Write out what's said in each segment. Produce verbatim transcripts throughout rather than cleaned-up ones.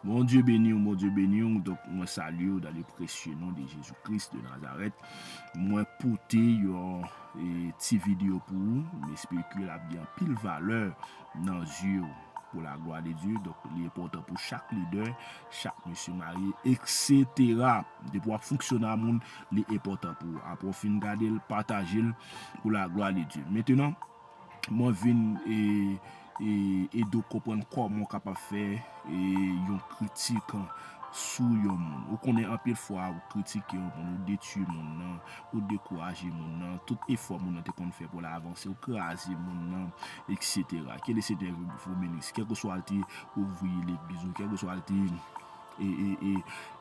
Bondye beni w, Bondye beni w. Donk, mwen salye w dans le précieux nom de Jésus-Christ de Nazareth. Mwen pote yon e, ti videyo pou ou. M espere ke l ap gen anpil valè nan zye w pour la gloire de Dieu. Donk, li enpòtan pou chak lidè, chak mesye marye, et cetera. Depi w ap fonksyone a moun, li enpòtan pou ou. Apre w fin gade l, pataje l pour la gloire de Dieu. Mentenan, mwen vin e, e, ede w konprann kòman w kapab fè e, yon kritik sou yon moun. Ou konnen anpil fwa ou kritike yon moun, ou detwi moun nan, ou dekouraje moun nan, tout efò moun nan te konn fè pou l avanse, ou kraze moun nan, et cetera. Ke le Senyè vous bénisse. Kèlkeswa l te ouvriye legliz ou, kèlkeswa l te e, e, e,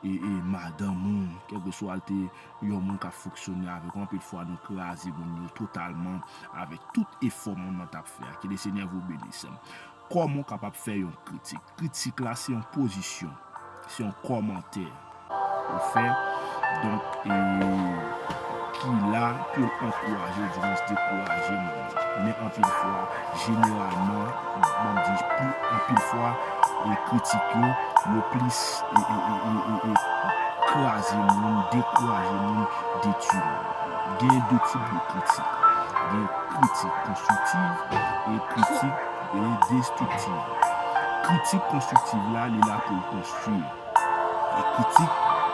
e, e madanm ou, kèlkeswa l te yon moun k ap fonksyone avèk ou, anpil fwa nou kraze moun yo totalman avèk tout efò moun nan t ap fè a. Ke le Senyè vous bénisse. Kòman w kapab fè yon kritik? Kritik la se yon pozisyon, se yon kòmantè ou fè, donk, e, ki la pou l ankouraje w, dimwens dekouraje moun nan. Men anpil fwa, jeneralman, m ap di pli anpil fwa, e kritik yo, yo plis e, e, e, e, e, e kraze moun, dekouraje moun, detwi moun. Gen de tip de kritik. Gen kritik konstriktiv e kritik e destriktiv. Kritik konstriktiv la, li la pou l konstwi. E kritik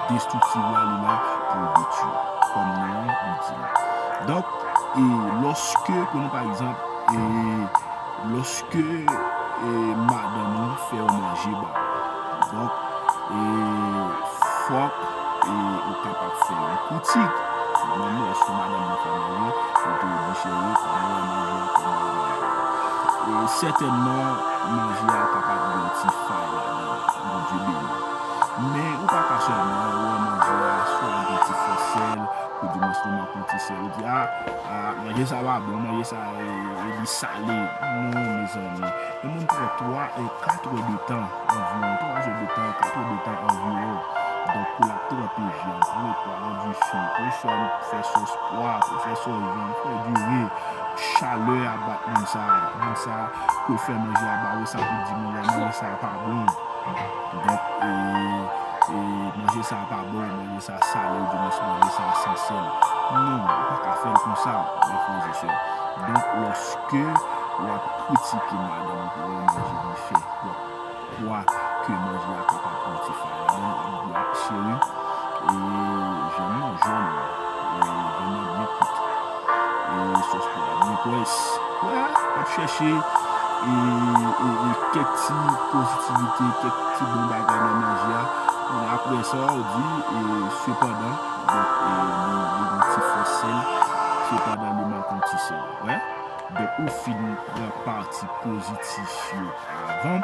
destriktiv la, li la pou l detwi. Kòm non an li di la. Donk, e lòske, pran pa egzanp, e lòske e madanm ou fè yon manje ba ou. Donk, e fòk e ou kapab fè yon kritik. Menm lè si madanm nan fè manje, ou te di, cheri, kòman w wè manje a, kòman w wè manje a? E sètènman, manje a kapab gen yon ti fay ladan l. Bondye beni. Men ou pa ka sèlman wè manje a, swa gen ti fò sèl, ou di mwen sèlman pran ti sèl, ou di, a, a, manje sa pa bon, manje sa, e, e, li sale. Non, mezanmi. Yon moun pran twa e kat è de tan anviwon, twa è de tan, kat è de tan anviwon. Donk, pou l ap tranpe vyann, pou l pran yon difi, pou l fè, fè sòs pwa, pou l fè sòs janm, fè diri, chalè a bat moun sa, moun sa, pou l fè manje a ba ou, sa pou di moun nan manje sa pa bon. Donk, e, e, manje sa pa bon, manje sa sale, ou di mwen manje sa san sèl. Non, ou pa ka fè l konsa, mè frè e sè. Donk, lòske w ap kritike madanm ou pou yon manje li fè, w ap kwè ke manje a kapab pran ti fay ladan l, w ap di, a, cheri, e, vyann nan jòn, e, vyann nan byen kwit, e, sòs pwa a byen pwès. Wè, w ap chèche, e, e, e, kèk ti pozitivite, kèk ti bon bagay nan manje a. Apre sa, w di, e, sepandan, donk, e, li, li gen ti fòs sèl, sepandan li manke yon ti sèl. Wè? Donk, ou fin pran pati pozitif yo avan,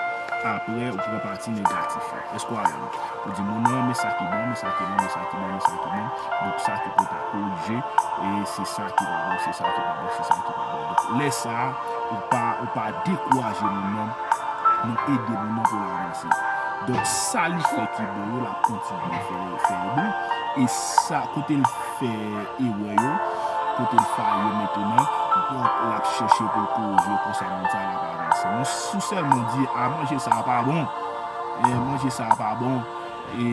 apre ou pran pati negatif yo. Èske w avè m? Ou di moun nan, men sa ki bon, men sa ki bon, men sa ki bon, men sa ki bon. Donk, sa ki bon ta korije, e se sa ki pa bon, se sa ki pa bon, se sa ki pa bon. Donk, lè sa a, ou pa, ou pa dekouraje moun nan, nou ede moun nan pou l avanse. Donk, sa li fè ki bon yo, l ap kontinye fè, fè yo bon. E sa, kote l fè erè yo, kote l fayi yo mentenan, donk, l ap chèche pou l korije, konsa moun sa a l ap avanse. Men si w sèlman di, a, manje sa a pa bon, e, manje sa a pa bon, e,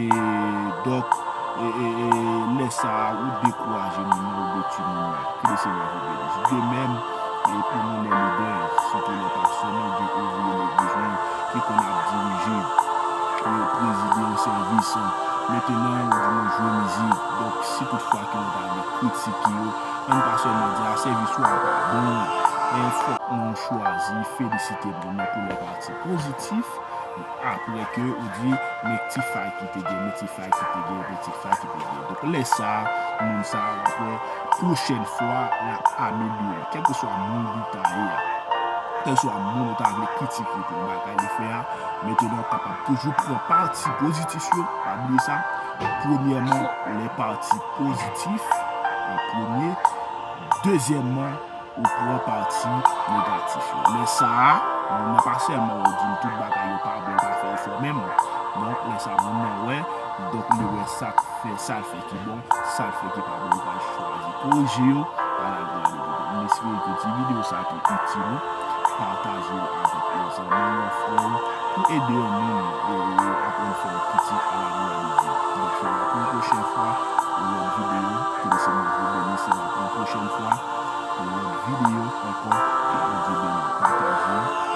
donk, e, e, e, lè sa a, ou dekouraje moun nan, ou detwi moun nan. Ke le Senyè vous bénisse. De même, e, pou nou lè lidè, sitou lè pastè nou, gen ouvriye legliz nou ki konn ap dirije, e, prezide yon sèvis. Mentenan, ou di nou jwe mizik. Donk, si toutfwa ke nou ta vle kritike yo, ann pa sèlman di, a, sèvis ou a pa bon. E fòk nou chwazi felisite moun nan pou lè pati pozitif. Apre ke ou di, men ti fay ki te gen, men ti fay ki te gen, men ti fay ki te gen. Donk, lè sa a, moun sa a, apre, pwochèn fwa, l ap amelyore. Kèlkeswa moun li ta ye a, kèlkeswa moun ou ta vle kritike pou yon bagay li fè a, mentenan w kapab toujou pran pati pozitif yo. Pa bliye sa. Premyèman, lè pati pozitif an premye. Dezyèmman, ou pran pati negatif yo. Lè sa a, moun nan pa sèlman wè w di l tout bagay yo pa bon, pa fè efò menm. Donk, lè sa a, moun nan wè, donk, li wè sa k fè, sa l fè ki bon, sa l fè ki pa bon, li pral chwazi korije yo, a la glwa de Dye. M espere ke ti videyo sa a te itil ou. Pataje l avèk yon zanmi, yon frè w, pou ede yon moun, e, e, aprann fè yon lòt videyo ankò. Ke Bondye beni w. Pataje.